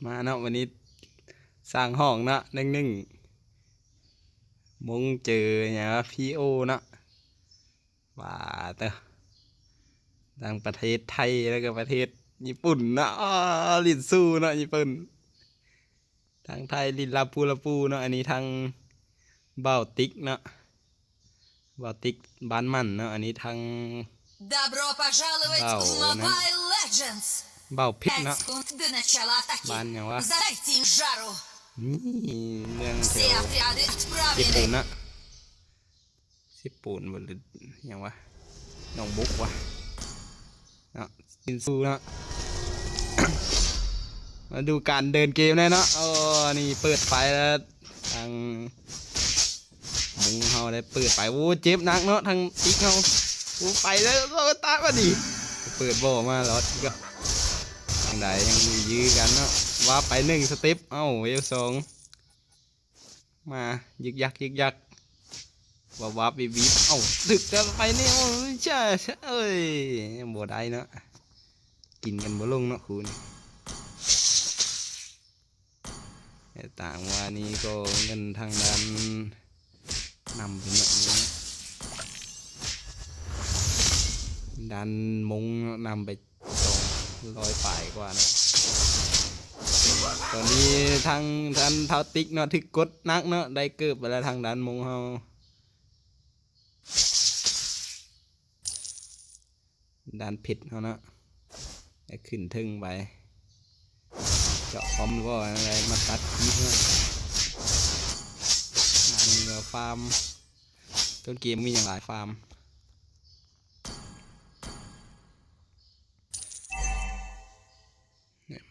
ມາເນາະ ວັນນີ້ສ້າງຫ້ອງເນາະ ໜຶ່ງໜຶ່ງ ມົ້ງເຈີຫຍັງວະ ພີໂອເນາະ ວ່າເຕີ ທັງປະເທດໄທ ແລ້ວກໍປະເທດຍີ່ປຸ່ນເນາະ ອໍ ຫຼິ້ນສູ້ເນາະ ຍີ່ປຸ່ນ ທັງໄທຫຼິ້ນລາປູລາປູເນາະ ອັນນີ້ທາງບ່າວຕິກເນາະ ບ່າວຕິກບ້ານໝັ່ນເນາະ ອັນນີ້ທາງ Добро пожаловать в Mobile Legends! ບ່າວພິກເນາະ Пять секунд до начала атаки. ບ້ານຫຍັງວະ? Задайте им жару! ນີ້ເມືອງແຖວ Все отряды ເຊໂປນ отправлены. ນະ ເຊໂປນບໍ່ ຫຼືຫຍັງວະ ໜອງບົກວະເນາະ ຊິນຊູເນາະ ມາດູການເດີນເກມແນ່ເນາະ ໂອ້ ນີ້ເປີດໄຟແລ້ວ ທາງມຸງເຮົາໄດ້ເປີດໄຟ ໂອ້ ເຈັບໜັກເນາະ ທາງຕິກເຮົາ ໂອ້ ໄປແລ້ວ ໂອ້ ຕາຍບາດນີ້ ເປີດບໍ່ມາລອດກໍ ຈັ່ງໃດ ຍັງຢື້ກັນເນາະ ວາບໄປໜຶ່ງສະເຕັບ ເອົ້າ ເວວສອງ ມາ ຍຶກຍັກ ຍຶກຍັກ ວາບໆ ວິບໆ ເອົ້າ ຖືກກັນໄປນີ້ ໂອ້ຍ ຈ້າ ເອີຍ ບໍ່ໄດ້ເນາະ ກິນກັນບໍ່ລົງເນາະຄູ່ນີ້ ແຕ່ຕ່າງວ່ານີ້ກໍເງິນທາງດ້ານນຳໄປເນາະ ດ້ານມົ້ງເນາະ ນຳໄປ ສອງຮ້ອຍປາຍກວ່າເນາະ ຕອນນີ້ທາງ ທາງທ້າວຕິກເນາະ ຖືກກົດໜັກເນາະ ໄດ້ເກີບໄປແລ້ວທາງດ້ານມົ້ງເຮົາ ດ້ານເພັດເຮົາເນາະ ໄດ້ຂຶ້ນເທິງໄປ ເຈາະຄອມບໍ່ ໄດ້ມາຕັດຄລິບເນາະ ອັນນີ້ກໍຟາມ ຕົ້ນເກມມີຫຍັງຫຼາຍ ຟາມ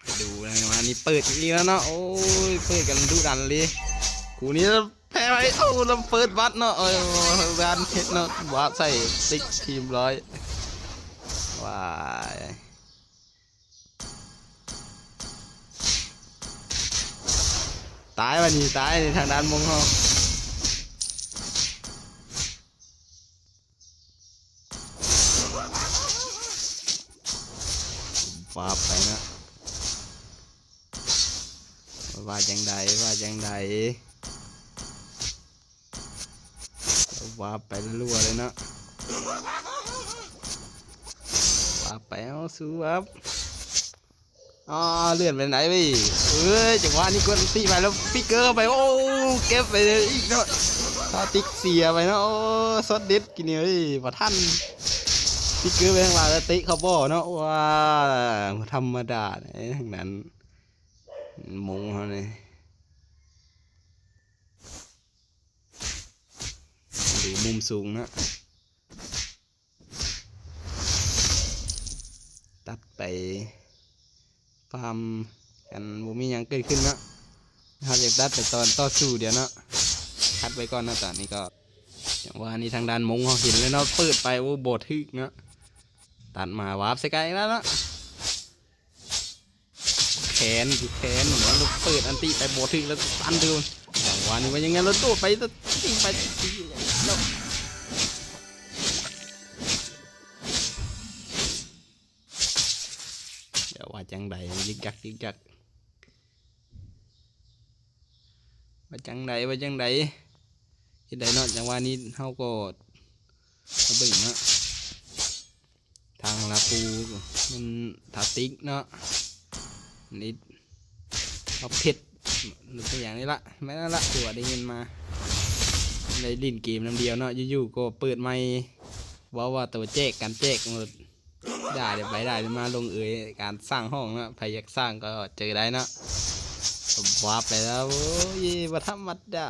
ມາດູນະ ອັນນີ້ເປີດອີກແລ້ວເນາະ ໂອ້ຍ ເປີດກັນດຸດັນເລີຍ ຄູ່ນີ້ແພ້ໄປ ເອົ້າ ລະເປີດບັດເນາະ ເອີ ດ້ານເພັດເນາະ ວາບໃສ່ຕິກທີມຮ້ອຍ ວ້າຍ ຕາຍບາດນີ້ ຕາຍ ທາງດ້ານມົ້ງເຮົາ ວາບໄປນະ ວ່າຈັ່ງໃດ ວ່າຈັ່ງໃດ ວາບໄປລັວເລີຍເນາະ ວາບໄປ ເອົາ ສູ້ວາບ ອໍ ເລື່ອນໄປໄດເວີຍ ເອີຍ ຈັງຫວະນີ້ກົດອັນຕິໄປແລ້ວ ຟິກເກີເຂົ້າໄປ ໂອ້ ເກັບໄປເລີຍອີກເນາະ ຖ້າຕິກເສຍໄປເນາະ ໂອ້ ຊັອດເດັດກີ້ນີ້ເອີຍ ບໍ່ທັນ ຟິກເກີໄປທາງຫຼັງແລ້ວເຕະເຂົ້າບໍ່ເນາະ ວ້າ ບໍ່ທຳມະດາເດ້ ທາງນັ້ນ ມົ້ງເຮົານີ້ ດູມຸມສູງເນາະ ຕັດໄປຟາມກັນ ບໍ່ມີຫຍັງເກີດຂຶ້ນເນາະ ເຮົາຢາກຕັດໄປຕອນຕໍ່ສູ້ດຽວເນາະ ຄັດໄວ້ກ່ອນເນາະ ຕອນນີ້ກໍ ຈັງຫວະນີ້ທາງດ້ານມົ້ງເຮົາເຫັນແລ້ວເນາະ ເປີດໄປ ໂອ້ ບໍ່ຖືກເນາະ ຕັດມາວາບໃສ່ໄກແລ້ວເນາະ ແຂນ ແຂນ ແລ້ວເປີດອັນຕິໄປບໍ່ຖືກ ແລ້ວຕັນຖືກ ຈັງຫວະນີ້ວ່າຍັງໄງ ແລ້ວໂດດໄປ ແລ້ວຍິງໄປ ແລ້ວ ດຽວວ່າຈັ່ງໃດ ຍຶກຍັກ ຍຶກຍັກ ວ່າຈັ່ງໃດ ວ່າຈັ່ງໃດ ເຮັດໃດເນາະ ຈັງຫວະນີ້ເຮົາກໍມາເບິ່ງເນາະ ທາງລາປູແມ່ນທາຕິກເນາະ ນີ້ເອົາເພັດ ຫຼືເປັນຫຍັງນີ້ລະ ແມ່ນນັ້ນລະ ທີ່ວ່າໄດ້ຍິນມາ ໄດ້ຫຼິ້ນເກມນຳດຽວເນາະ ຢູ່ໆກໍເປີດໃໝ່ ເວົ້າວ່າໂຕແຈກ ການແຈກ ຢ່າໄດ້ໄປໄດ້ມາລົງເອີຍ ການສ້າງຫ້ອງເນາະ ໃຜຢາກສ້າງກໍເຈີໄດ້ເນາະ ວາບໄປແລ້ວ ໂອ້ຍ ບໍ່ທຳມະດາ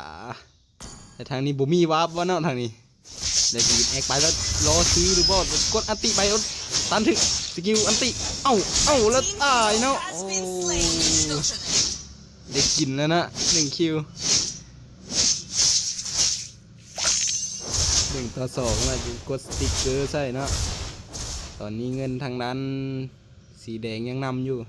ແຕ່ທາງນີ້ບໍ່ມີວາບບໍ່ເນາະ ທາງນີ້ ແລ້ວຊິແອັກໄປແລ້ວ ລໍຊື້ຫຼືບໍ່ ກົດອັນຕິໄປ ຕັນຖືກ ສະກິວອັນຕິ ເອົ້າ ເອົ້າ ແລ້ວຕາຍເນາະ ໂອ້ ໄດ້ກິນແລ້ວເນາະ ໜຶ່ງຄິວ ໜຶ່ງຕໍ່ສອງ ແລ້ວຈຶ່ງກົດສະຕິກເກີໃສ່ເນາະ ຕອນນີ້ເງິນທາງດ້ານສີແດງຍັງນຳຢູ່